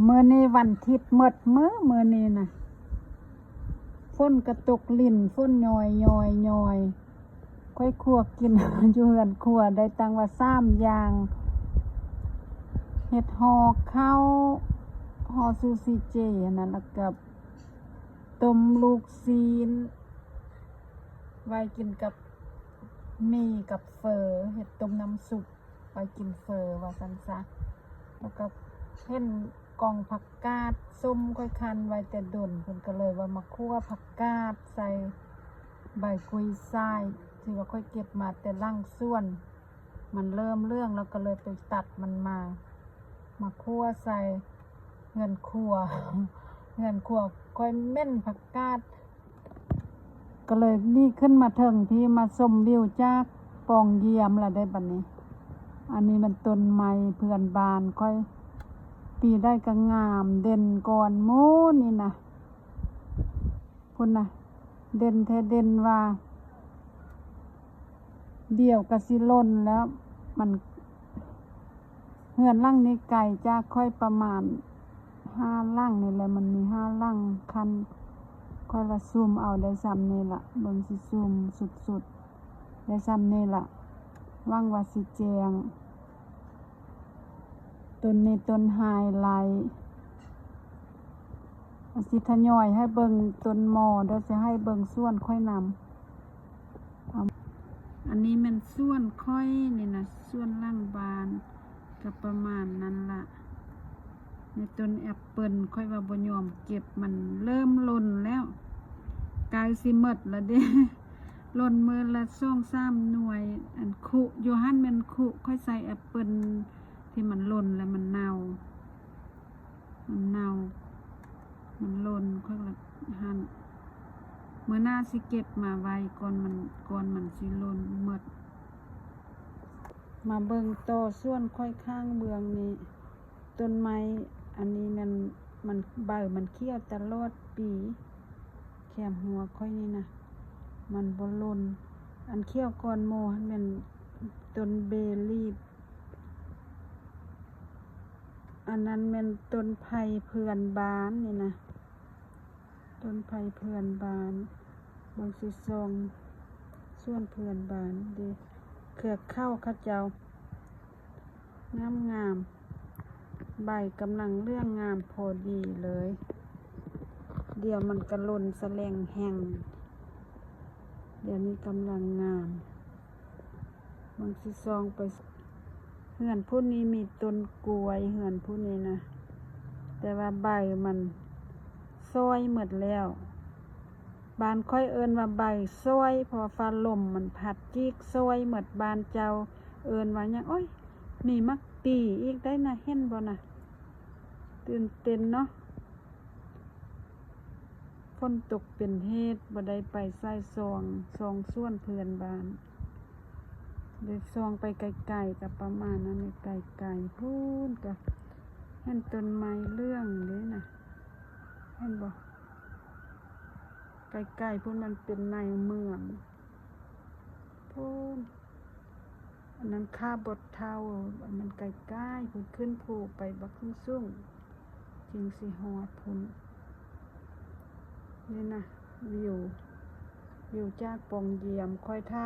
ມື້ນີ້ວັນທິດໝົດມື້ ມື້ນີ້ນະ ຝົນກະຕົກລິນ ຝົນຍ້ອຍໆໆ ຂ້ອຍຄົວກິນຢູ່ເຮືອນຄົວ ໄດ້ຕັ້ງວ່າສາມຢ່າງ ເຮັດຫໍ່ເຂົ້າ ຫໍ່ຊູຊິເຈຫັ້ນນະ ແລ້ວກະຕົ້ມລູກຊີ້ນ ໄວ້ກິນກັບໝີ່ກັບເຝີ ເຮັດຕົ້ມນ້ຳຊຸບ ໄວ້ກິນເຝີວ່າຊັ້ນຊະ. ແລ້ວກໍເຫັນກອງຜັກກາດສົ້ມ ຂ້ອຍຄັ້ນໄວ້ແຕ່ດົນ ເພິ່ນກໍເລີຍວ່າມາຂົ້ວຜັກກາດໃສ່ໃບກຸ້ຍຊາຍ ທີ່ວ່າຂ້ອຍເກັບມາແຕ່ຫຼັງສວນ ມັນເລີ່ມເຫຼືອງ ແລ້ວກໍເລີຍໄປຕັດມັນມາ ມາຂົ້ວໃສ່ເຮືອນຄົວ ເຮືອນຄົວຂ້ອຍເໝັ້ນຜັກກາດ. ກໍເລີຍນີ້ຂຶ້ນມາເທິງພີ້ ມາຊົມວິວຈາກປ່ອງຢ້ຽມລະເດ້ບັດນີ້. ອັນນີ້ມັນຕົ້ນໄມ້ເພື່ອນບ້ານຂ້ອຍ ປີໃດກໍງາມເດັ່ນກ່ອນໝູ່ນີ້ນະ ພຸ້ນນະ ເດັ່ນແທ້ເດັ່ນວ່າ ດຽວກໍຊິຫຼົ່ນແລ້ວ ມັນ ເຮືອນຫຼັງນີ້ໄກຈາກຂ້ອຍປະມານຫ້າຫຼັງນີ້ແຫຼະ ມັນມີຫ້າຫຼັງ ຄັນຂ້ອຍລະຊູມເອົາໄດ້ຊ່ຳນີ້ລະ ເບິ່ງຊິຊູມສຸດໆ ໄດ້ຊ່ຳນີ້ລະ ຫວັງວ່າຊິແຈ້ງ. ຕົ້ນນີ້ຕົ້ນໄຮໄລ ຊິທະຍອຍໃຫ້ເບິ່ງຕົ້ນມໍເດີ ຊິໃຫ້ເບິ່ງສວນຂ້ອຍນຳ. ອັນນີ້ແມ່ນສວນຂ້ອຍນີ້ນະ ສວນຫຼັງບ້ານ ກໍປະມານນັ້ນລະ. ໃນຕົ້ນແອັບເປິນ ຂ້ອຍວ່າບໍ່ຍອມເກັບ ມັນເລີ່ມຫຼົ່ນແລ້ວ ໃກ້ຊິໝົດລະເດ້ ຫຼົ່ນມື້ລະສອງສາມໜ່ວຍ. ອັນຄຸຢູ່ຫັ້ນແມ່ນຄຸ ຂ້ອຍໃສ່ແອັບເປິນທີ່ມັນຫຼົ່ນແລ້ວມັນເນົ່າ ມັນເນົ່າ ມັນຫຼົ່ນ ຂ້ອຍລະຫັ້ນ ມື້ໜ້າຊິເກັບມາໄວ້ກ່ອນມັນ ກ່ອນມັນຊິຫຼົ່ນໝົດ. ມາເບິ່ງຕໍ່ສວນຂ້ອຍຂ້າງເບື້ອງນີ້ ຕົ້ນໄມ້ອັນນີ້ແມ່ນ ມັນ ໃບມັນຂຽວຕະຫຼອດປີ ແຄມຫົວຂ້ອຍນີ້ນະ ມັນບໍ່ຫຼົ່ນ. ອັນຂຽວກ່ອນໝູ່ຫັ້ນແມ່ນຕົ້ນເບລີບ ອັນນັ້ນແມ່ນຕົ້ນໄຜ່ເພື່ອນບ້ານນີ້ນະ ຕົ້ນໄຜ່ເພື່ອນບ້ານ. ເບິ່ງຊິສ່ອງສວນເພື່ອນບ້ານເດ້ ເຄືອເຂົ້າເຂົາເຈົ້າ ງາມໆ ໃບກຳລັງເຫຼືອງງາມພໍດີເລີຍ. ດຽວມັນກະຫຼົ່ນສະແຫຼງແຮງ ດຽວນີ້ກຳລັງງາມ. ມັນຊິສ່ອງໄປ ເຮືອນຜູ້ນີ້ມີຕົ້ນກ້ວຍ ເຮືອນຜູ້ນີ້ນະ ແຕ່ວ່າໃບມັນຊ້ອຍໝົດແລ້ວ. ບ້ານຂ້ອຍເອີ້ນວ່າໃບຊ້ອຍ ເພາະວ່າຟ້າລົມມັນພັດຈີກຊ້ອຍໝົດ. ບ້ານເຈົ້າເອີ້ນວ່າຫຍັງ? ໂອ້ຍ ມີໝາກຕີອີກໄດ໋ນະ ເຫັນບໍ່ນະ? ຕື່ນເຕັ້ນເນາະ. ຝົນຕົກເປັນເຫດ ບໍ່ໄດ້ໄປໃສ່ສ່ອງ ສ່ອງສວນເພື່ອນບ້ານ. ໄດ້ສ່ອງໄປໄກໆ ກໍປະມານນັ້ນແຫຼະ ໄກໆ ພຸ້ນ ກໍເຫັນຕົ້ນໄມ້ເຫຼືອງເດ້ນະ ເຫັນບໍ່? ໄກໆ ພຸ້ນ ມັນເປັນໃນເມືອງ ພຸ້ນ. ອັນນັ້ນຄາບົດເທົາ ອັນນັ້ນໄກໆ ພຸ້ນ ຂຶ້ນພູໄປບັກສູງໆ ຈຶ່ງຊິຮອດພຸ້ນ. ນີ້ນະ ວິວ ວິວຈາກປ່ອງຢ້ຽມ. ຂ້ອຍຖ້າ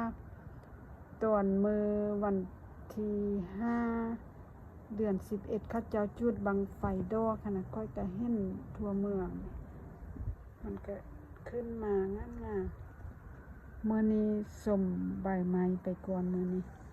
ຕອນມື້ວັນທີຫ້າ ເດືອນສິບເອັດ ເຂົາເຈົ້າຈູດບັ້ງໄຟດອກຫັ້ນນະ ຂ້ອຍກະເຫັນທົ່ວເມືອງ. ມັນກະຂຶ້ນມາງາມໆ. ມື້ນີ້ຊົມໃບໄມ້ໄປກ່ອນ ມື້ນີ້